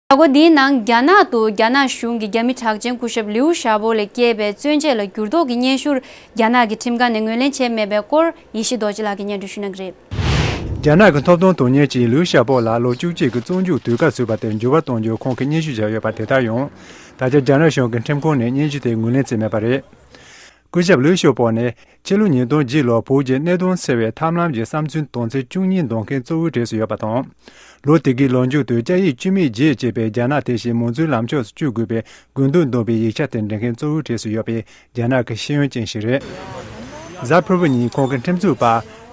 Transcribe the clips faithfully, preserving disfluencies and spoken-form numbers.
གཟའ་འཁོར་འདིའི་ནང་རྒྱ་ནག་ཏུ་རྒྱ་ནག་གཞུང་གི་རྒྱ་མི་གྲགས་ཅན་སྐུ་ཞབས་ལིའུ་ཞའོ་པོ་ལ་བཀལ་བའི་བཙོན་ཆས་ལ་འགྱུར་ལྡོག་གི་སྙན་ཞུར་རྒྱ་ནག་གི་ཁྲིམས་ཁང་ནས་ངོས་ལེན་བྱས་མེད་པའི་སྐོར་ཡེ་ཤེས་རྡོ་རྗེ་ལགས་ཀྱིས་སྙན་སྒྲོན་ཞུ་གནང་གི་རེད། རྒྱ་ནག་གི་ཐོབ་ཐང་དོན་གཉེར་གྱིས་ལིའུ་ཞའོ་པོ་ལ་ལོ་བཅུ་གཅིག་གི་བཙོན་འཇུག་དུས་བཀག་ཚུད་པ་དེར་འགྱུར་བ་གཏོང་རྒྱུར་ཁོང་གིས་སྙན་ཞུ་བྱས་ཡོད་པ་དེ་ལྟར་ཡང་། ད་ཆ་རྒྱ་ནག་གཞུང་གི་ཁྲིམས་ཁང་ནས་སྙན་ཞུ་དེ་ངོས་ལེན་བྱས་མེད་པ་རེད། སྐུ་ཞབས་ལིའུ་ཞའོ་པོ་ནི་ཕྱི་ལོ་ཉིས་སྟོང་བརྒྱད་ལོར་བོད་ཀྱི་གནད་དོན་སེལ་བའི་ཐབས་ལམ་གྱི་བསམ་ཚུལ་དོན་ཚན་བཅུ་གཉིས་འདོན་མཁན་གཙོ་བོའི་གྲས་སུ་ཡོད་པ་དང་། ལོ་དེ་གའི་ལོ་མཇུག་ཏུ་སྐྱ་ཡིག་བཅུ་མེད་བརྒྱད་ཅེས་པའི་རྒྱ་ནག་དེ་བཞིན་མང་གཙོའི་ལམ་ཕྱོགས་སུ་བསྐྱོད་དགོས་པའི་དགོས་འདུན་འདོན་པའི་ཡིག་ཆ་དེ་འབྲི་མཁན་གཙོ་བོའི་གྲས་སུ་ཡོད་པའི་རྒྱ་ནག་གི་ཤེས་ཡོན་ཅན་ཞིག་རེད། གཟའ་ཕུར་བུ་ཉིན་ཁོང་གི་ཁྲིམས་རྩོད་པ་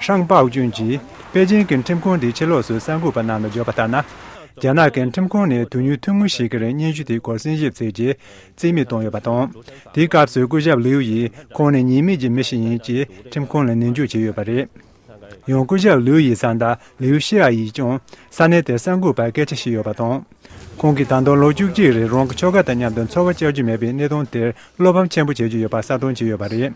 ཧྲང་པའོ་ཅུན་གྱིས་པེ་ཅིང་གི་ཁྲིམས་ཁང་དེའི་ཕྱི་ལོགས་སུ་གསར་འགོད་པ་རྣམས་ལ་བརྗོད་པ་ལྟར་ན། རྒྱ་ནག་གི་ཁྲིམས་ཁང་ནས་དུས་ཡུན་ཐུང་ངུ་ཞིག་གི་རིང་སྙན་ཞུ་དེའི་སྐོར་གསན་ཞིབ་མཛད་རྗེས་རྩིས་མེད་བཏང་ཡོད་པ་དང་། དེའི་སྐབས་སུ་སྐུ་ཞབས་ལིའུ་ཡིས་ཁོང་ནི་ཉེས་མེད་ཀྱི་མི་ཞིག་ཡིན་ཅེས་ཁྲིམས་ཁང་ལ་ནན་བརྗོད་བྱས་ཡོད་པ་རེད། ཡང་སྐུ་ཞབས་ལིའུ་ཡི་བཟའ་ཟླ་ལིའུ་ཤི་ཨ་ཡིས་ཀྱང་ས་གནས་དེར་གསར་འགོད་པར་སྐད་ཆ་བཤད་ཡོད་པ་དང་། ཁོང་གིས་ད་དུང་ལོ་བཅུ་གཅིག་རིང་རང་གི་ཁྱོ་ག་དང་མཉམ་དུ་འཚོ་བ་བསྐྱལ་རྒྱུ་མེད་པའི་གནད་དོན་དེར་བློ་ཕམ་ཆེན་པོ་བྱེད་ཀྱི་ཡོད་པ་གསལ་སྟོན་བྱས་ཡོད་པ་རེད།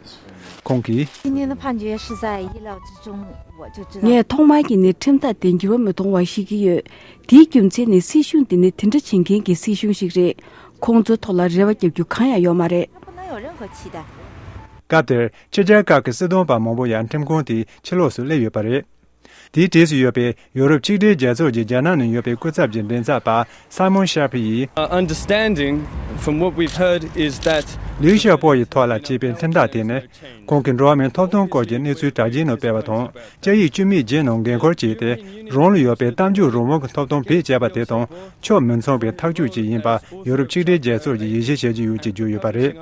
ཁོང་གིས། 今天的判决是在意料之中，我就知道。 ངས་ཐོག་མར་གྱི་ནས་ཁྲིམས་ཐག་དེ་འགྱུར་བ་མི་གཏོང་བ་ཤེས་ཀྱི་ཡོད། དེའི་རྒྱུ་མཚན་ནི་སྲིད་གཞུང་དེ་ནི་དེ་འདྲ་བྱེད་མཁན་གྱི་སྲིད་གཞུང་ཞིག་རེད། ཁོང་ཚོའི་ཐོག་ལ་རེ་བ་རྒྱབ་རྒྱུ་གང་ཡང་ཡོད་མ་རེད། 不能有任何期待。 སྐབས་དེར་ཕྱི་རྒྱལ་ཁག་གི་སྲིད་དོན་པ་མང་པོ་ཡང་ཁྲིམས་ཁང་དེའི་ཕྱི་ལོགས་སུ་སླེབས་ཡོད་པ་རེད། དེའི་གྲས་སུ་ཡོད་པའི་ཡོ་རོབ་ཆིག་སྒྲིལ་རྒྱལ་ཚོགས་ཀྱི་རྒྱ་ནག་ནང་ཡོད་པའི་སྐུ་ཚབ་ཀྱི་མགྲིན་ཚབ་པ་Simon Sharpe ཡིས། Uh, understanding from what we've heard is that ལིའུ་ཞའོ་པོ་ཡི་ཐོག་ལ་བྱས་པའི་ཁྲིམས་ཐག་དེ་ནི། ཁོང་གིས་འགྲོ་བ་མིའི་ཐོབ་ཐང་སྐོར་གྱི་གནས་ཚུལ་དྲ་རྒྱའི་ནང་སྤེལ་བ་དང་། སྐྱ་ཡིག་བཅུ་མེད་བརྒྱད་ནང་འགན་འཁུར་བྱས་ཏེ། རང་ལ་ཡོད་པའི་གཏམ་བརྗོད་རང་དབང་གི་ཐོབ་ཐང་བེད་སྤྱད་པ་དེ་དང་ཕྱོགས་མི་མཚུངས་པའི་ཐག་གཅོད་ཅིག་ཡིན་པ་ཡོ་རོབ་ཆིག་སྒྲིལ་རྒྱལ་ཚོགས་ཀྱིས་ཡིད་ཆེས་བྱེད་ཀྱི་ཡོད་ཅེས་བརྗོད་ཡོད་པ་རེད།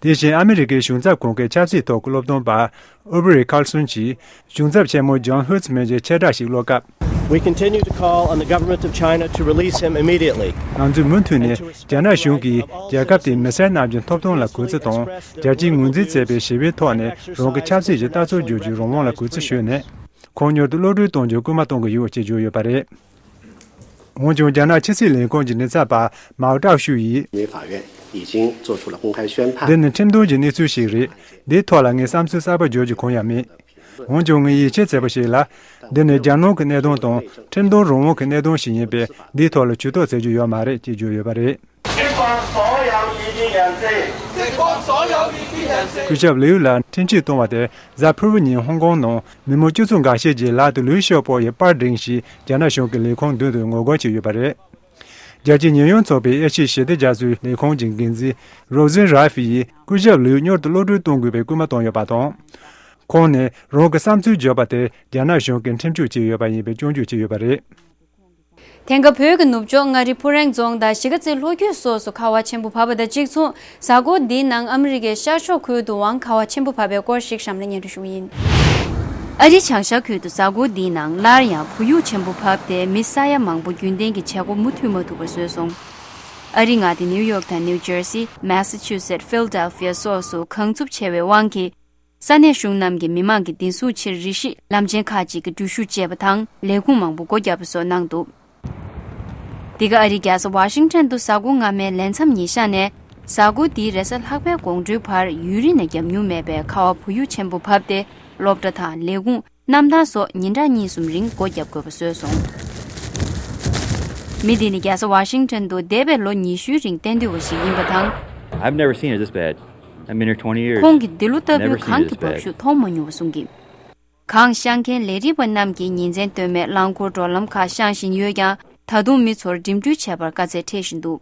དེ་བཞིན་ཨ་མི་རི་ཀའི་གཞུང་ཚབ་ཁང་གི་ཆབ་སྲིད་ཐོག་གི་སློབ་སྟོན་པ་Aubrey Carlson གྱིས་གཞུང་ཚབ་ཆེན་མོ་John Hood མན་གྱི་ཆེ་བསྒྲགས་ཤིག་ཀློག་སྐབས། We continue to call on the government of China to release him immediately. ང་ཚོས་མུ་མཐུད་ནས་རྒྱ་ནག་གཞུང་གིས་རྒྱལ་ཁབ་དེའི་མི་སེར་རྣམས་ཀྱི་ཐོབ་ཐང་ལ་གུས་བརྩི་དང་། རྒྱལ་སྤྱིའི་ངོས་འཛིན་མཛད་པའི་ཞི་བའི་ཐོག་ནས་རང་གི་ཆབ་སྲིད་ཀྱི་ལྟ་ཚུལ་བརྗོད་རྒྱུའི་རང་དབང་ལ་གུས་བརྩི་ཞུས་ནས། ཁོང་མྱུར་དུ་གློད་གྲོལ་གཏོང་རྒྱུར་སྐུལ་མ་གཏོང་གི་ཡོད་ཅེས་བརྗོད་ཡོད་པ་རེད། འོན་ཀྱང་རྒྱ་ནག་ཕྱི་སྲིད་ལས་ཁུངས་ཀྱི་མགྲིན་ཚབ་པ་མའོ་ཀྲའོ་ཤུ་ཡིས། 人民法院已经做出了公开宣判。 འདི་ནི་ཁྲིམས་དོན་གྱི་གནས་ཚུལ་ཞིག་རེད། འདིའི་ཐོག་ལ་ངས་བསམ་ཚུལ་གསར་པ་བརྗོད་རྒྱུ་གང་ཡང་མེད། འོན་ཀྱང་ངས་ཡིད་ཆེས་བྱེད་པ་ཞིག་ལ། འདི་ནི་རྒྱལ་ནང་གི་གནད་དོན་དང་ཁྲིམས་དོན་རང་དབང་གི་གནད་དོན་ཞིག་ཡིན་པས་འདིའི་ཐོག་ལ་ཇུས་གཏོགས་བྱེད་རྒྱུ་ཡོད་མ་རེད་ཅེས་བརྗོད་ཡོད་པ་རེད། སྐུ་ཞབས་ལིའུ་ལ་ཁྲིམས་ཆད་གཏོང་བ་དེ་གཟའ་ཕུར་བུ་ཉིན་ཧོང་ཀོང་ནང་མི་མང་སྤྱི་ཚོགས་འགའ་ཤས་ཀྱིས་ལག་ཏུ་ལིའུ་ཞའོ་པོ་ཡི་པར་བསྒྲེངས་ཤིང་རྒྱ་ནག་གཞུང་གི་ལས་ཁུངས་མདུན་དུ་ངོ་རྒོལ་བྱས་ཡོད་པ་རེད། རྒྱལ་སྤྱིའི་ཉེན་གཡོལ་ཚོགས་པའི་ཨེ་ཤི་ཡའི་ཞི་བདེ་རྒྱ་མཚོའི་ལས་ཁུངས་ཀྱི་འགན་འཛིན་Rosen Reif ཡིས་སྐུ་ཞབས་ལིའུ་མྱུར་དུ་གློད་གྲོལ་གཏོང་དགོས་པའི་སྐུལ་མ་བཏང་ཡོད་པ་དང་། ཁོང་ནས་རང་གི་བསམ་ཚུལ་བརྗོད་པ་དེ་རྒྱ་ནག་གཞུང་གིས་ཁྲིམས་གཅོད་བྱས་ཡོད་པ་ཡིན་པའི་སྐྱོན་བརྗོད་བྱས་ཡོད་པ་རེད། དེང་སྐབས་བོད་ཀྱི་ནུབ་ཕྱོགས་མངའ་རིས་ཕུ་རེང་རྫོང་དང་གཞིས་ཀ་རྩེ་ལྷོ་རྒྱུད་སོགས་སུ་ཁ་བ་ཆེན་པོ་བབས་པ་དང་གཅིག་མཚུངས། གཟའ་འཁོར་འདིའི་ནང་ཨ་མི་རི་ཀའི་ཤར་ཕྱོགས་ཁུལ་དུའང་ཁ་བ་ཆེན་པོ་བབས་པའི་སྐོར་ཞིག་གཤམ་ལ་སྙན་སྒྲོན་ཞུ་གི་ཡིན། ཨ་རིའི་བྱང་ཤར་ཁུལ་དུ་གཟའ་འཁོར་འདིའི་ནང་སླར་ཡང་བུ་ཡུག་ཆེན་པོ་བབས་ཏེ་མི་ས་ཡ་མང་པོ་རྒྱུན་ལྡན་གྱི་བྱེད་སྒོ་མུ་མཐུད་མ་ཐུབ་པར་བཟོས་སོང་། ཨ་རིའི་མངའ་སྡེ་ནིའུ་ཡོག་དང་ནིའུ་ཇར་སི། མེ་ས་ཆུ་སེད། ཕིལ་ཌེལ་ཕི་ཡ་སོགས་སུ་གངས་འཚུབ་ཆེ་བའི་དབང་གིས། ས་གནས་གཞུང་རྣམས་ཀྱིས་མི་མང་གི་བདེ་སྲུང་ཆེད་རི་ཤི་ལམ་ཆེན་ཁག་ཅིག་གི་འགྲུལ་བཞུད་བཅས་པ་དང་ལས་ཁུངས་མང་པོ་སྒོ་བརྒྱབ་པ་སོགས་གནང་འདུག། འདི་ག་ཨ་རིའི་རྒྱལ་ས་ཝ་ཤིང་ཊོན་དུ་གཟའ་འཁོར་སྔ་མའི་ལས་མཚམས་ཉིན་ཤར་ནས་གཟའ་འཁོར་འདིའི་རེས་གཟའ་ལྷག་པའི་དགོང་དྲོའི་བར་ཡུན་རིང་ནས་བརྒྱབ་མྱོང་མེད་པའི་ཁ་བ་བུ་ཡུག་ཆེན་པོ་བབས་ཏེ་སློབ་གྲྭ་དང་ལས་ཁུངས། གནམ་ཐང་སོགས་ཉིན་གྲངས་གཉིས་གསུམ་རིང་སྒོ་བརྒྱབ་དགོས་པ་བཟོས་སོང་། མི་འདི་ནི་རྒྱལ་ས་ཝ་ཤིང་ཊོན་དུ་འདས་པའི་ལོ་ཉི་ཤུའི་རིང་གཏན་སྡོད་པ་ཞིག་ཡིན་པ་དང་། I've never seen it this bad. I've been here twenty years. ཁོང་གིས་འདི་ལོ་ལྟ་བུའི་གངས་ཀྱི་འབབ་ཤུགས་མཐོང་མ་མྱོང་བ་གསུང་གི། གངས་བཤང་མཁན་ལས་རིགས་པ་རྣམས་ཀྱིས་ཉིན་མཚན་སྟོན་མའི་རླངས་འཁོར་འགྲོ་ལམ་ཁག་བཤང་བཞིན་ཡོད་ཀྱང་ད་དུང་མི་ཚོར་འགྲིམ་འགྲུལ་བྱེད་པར་དཀའ་ཚེགས་འཕྲད་བཞིན་འདུག།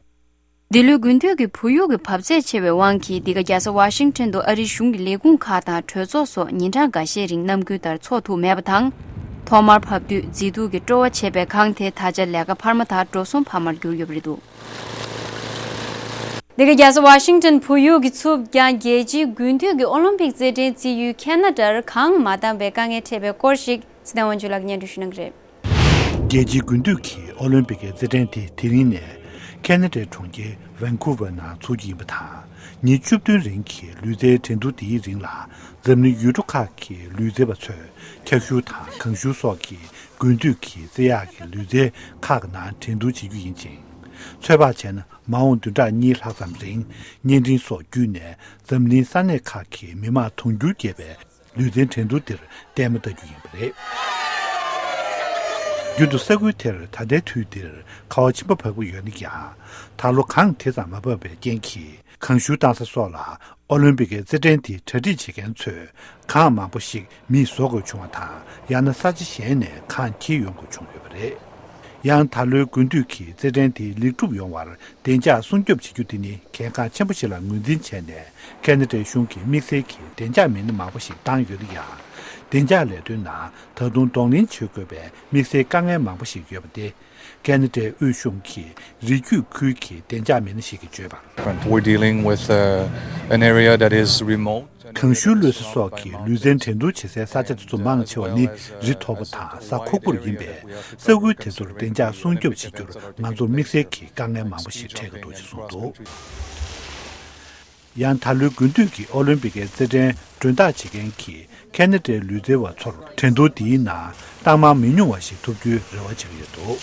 འདི་ལོའི་དགུན་དུས་ཀྱི་བུ་ཡུག་གི་བབས་ཚད་ཆེ་བའི་དབང་གིས་འདི་ག་རྒྱལ་ས་ཝ་ཤིང་ཊོན་དུ་ཨ་རིའི་གཞུང་གི་ལས་ཁུངས་ཁག་དང་གྲོས་ཚོགས་སོགས་ཉིན་གྲངས་འགའ་ཤས་རིང་གནམ་དགུན་ལྟར་འཚོགས་ཐུབ་མེད་པ་དང་། ཐོག་མར་བབས་དུས་མཛེས་སྡུག་གི་སྤྲོ་བ་བྱེད་པའི་གངས་དེ་ད་ཆ་ལས་ཀ་འཕར་མ་དང་འགྲོ་སོང་འཕར་མར་གྱུར་ཡོད་པ་རེད་འདུག། འདི་ག་རྒྱལ་ས་ཝ་ཤིང་ཊོན་བུ་ཡུག་གིས་འཚུབས་ཀྱང་རྒྱལ་སྤྱིའི་དགུན་དུས་ཀྱི་ཨོ་ལིམ་པིག་རྩེད་འགྲན་རྩེ་ཡུལ་ཁེ་ན་ཌར་གངས་མ་དྭངས་པའི་དཀའ་ངལ་འཕྲད་པའི་སྐོར་ཞིག་སི་ཏན་དབང་ཕྱུག་ལགས་ཀྱིས་སྙན་སྒྲོན་ཞུ་གནང་གི་རེད། རྒྱལ་སྤྱིའི་དགུན་དུས་ཀྱི་ཨོ་ལིམ་པིག་གི་རྩེད་འགྲན་དེ་དེ་རིང་ནས་ཁེ་ན་ཌའི་གྲོང་ཁྱེར་ཝན་ཁུ་ཝར་ནང་ཚུགས་ཀྱི་ཡིན་པ་དང་། ཉིན་བཅུ་བདུན་རིང་གི་ལུས་རྩལ་འགྲན་བསྡུར་འདིའི་རིང་ལ་འཛམ་གླིང་ཡུལ་གྲུ་ཁག་གི་ལུས་རྩལ་པ་ཚོས་འཁྱག་ཤུལ་དང་གངས་ཤུལ་སོགས་ཀྱི་དགུན་དུས་ཀྱི་རྩེད་ཡག་གི་ལུས་རྩལ་ཁག་གི་ནང་འགྲན་བསྡུར་བྱེད་རྒྱུ་ཡིན་ཅིང་། ཚོད་དཔག་བྱས་ན་མ་འོངས་བདུན་ཕྲག་གཉིས་ལྷག་ཙམ་རིང་བརྙན་འཕྲིན་སོགས་བརྒྱུད་ནས་འཛམ་གླིང་ས་གནས་ཁག་གི་མི་མང་དུང་ཕྱུར་བརྒལ་བའི་ལུས་རྩལ་འགྲན་བསྡུར་འདིར་ལྟད་མོ་ལྟ་རྒྱུ་ཡིན་པ་རེད། རྒྱུན་དུ་ས་ཁུལ་དེར་ད་ལྟའི་དུས་འདིར་ཁ་བ་ཆེན་པོ་བབས་ཀྱི་ཡོད་ན་ཡང་། ད་ལོ་གངས་དེ་ཙམ་མ་བབས་པའི་རྐྱེན་གྱིས། གངས་ཤུར་བཏང་ས་སོགས་ལ་ཨོ་ལིམ་པིག་གི་རྩེད་འགྲན་དེའི་གྲ་སྒྲིག་བྱེད་མཁན་ཚོས་གངས་མང་པོ་ཞིག་མིས་བཟོ་དགོས་བྱུང་བ་དང་། ཡང་ན་ས་ཆ་གཞན་ནས་གངས་འཁྱེར་ཡོང་དགོས་བྱུང་ཡོད་པ་རེད། ཡང་ད་ལོའི་དགུན་དུས་ཀྱི་རྩེད་འགྲན་དེ་ལེགས་གྲུབ་ཡོང་བར་བདེ་འཇགས་སྲུང་སྐྱོབ་བྱེད་རྒྱུ་དེ་ནི་གལ་འགངས་ཆེན་པོ་ཞིག་ལ་ངོས་འཛིན་བྱས་ནས། ཁེ་ན་ཌའི་གཞུང་གིས་དམིགས་བསལ་གྱི་བདེ་འཇགས་མི་སྣ་མང་པོ་ཞིག་བཏང་ཡོད་ན་ཡང་། བདེ་འཇགས་ལས་དོན་ནང་ད་དུང་གདོང་ལེན་བྱེད་དགོས་པའི་དམིགས་བསལ་དཀའ་ངལ་མང་པོ་ཞིག་ཡོད་པ་སྟེ། ཁེ་ན་ཌའི་དབུས་གཞུང་གི་རི་རྒྱུད་ཁུལ་གྱི་བདེ་འཇགས་མི་སྣ་ཞིག་གིས་བརྗོད་པར། We're dealing with uh, an area that is remote. གངས་ཤུར་གློད་ས་སོགས་ཀྱི་ལུས་རྩལ་འགྲན་བསྡུར་བྱེད་སའི་ས་ཆ་དེ་ཚོ་མང་ཆེ་བ་ནི་རི་མཐོ་པོ་དང་ས་ཁུག་པོར་ཡིན་པས། ས་ཁུལ་དེ་ཚོར་བདེ་འཇགས་སྲུང་སྐྱོབ་བྱེད་རྒྱུར་ང་ཚོར་དམིགས་བསལ་གྱི་དཀའ་ངལ་མང་པོ་ཞིག་འཕྲད་ཀྱི་འདུག་ཅེས་གསུངས་འདུག། ཡང་ད་ལོའི་དགུན་དུས་ཀྱི་ཨོ་ལིམ་པིག་གི་རྩེད་འགྲན་མགྲོན་བདག་བྱེད་མཁན་གྱི་ཁེ་ན་ཌའི་ལུས་རྩལ་བ་ཚོར་འགྲན་བསྡུར་འདིའི་ནང་རྟགས་མང་མི་ཉུང་བ་ཞིག་ཐོབ་རྒྱུའི་རེ་བ་བྱེད་ཀྱི་ཡོད་འདུག།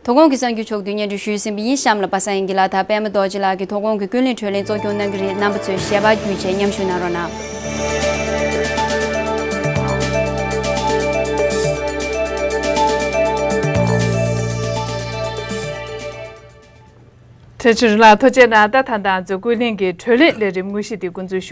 དོ་དགོང་གི་གསར་འགྱུར་ཕྱོགས་བསྡུས་སྙན་སྒྲོན་ཞུས་ཟིན་པ་ཡིན། གཤམ་ལ་པ་སངས་དབྱངས་སྐྱིད་ལགས་དང་པད་མ་རྡོ་རྗེ་ལགས་ཀྱིས་དོ་དགོང་གི་ཀུན་གླེང་བགྲོ་གླེང་གཙོ་སྐྱོང་གནང་གི་རེད། རྣམ་པ་ཚོས་ཞལ་པར་བརྒྱུད་བྱས་མཉམ་ཞུགས་གནང་རོགས་གནང་། ཐེ་ཆུ་རི་ལགས་ཐུགས་རྗེ་གནང་། ད་ད་ལྟ་ང་ཚོའི་ཀུན་གླེང་གི་བགྲོ་གླེང་ལས་རིམ་དངོས་གཞི་འདི་འགོ་འཛུགས་ཞུ།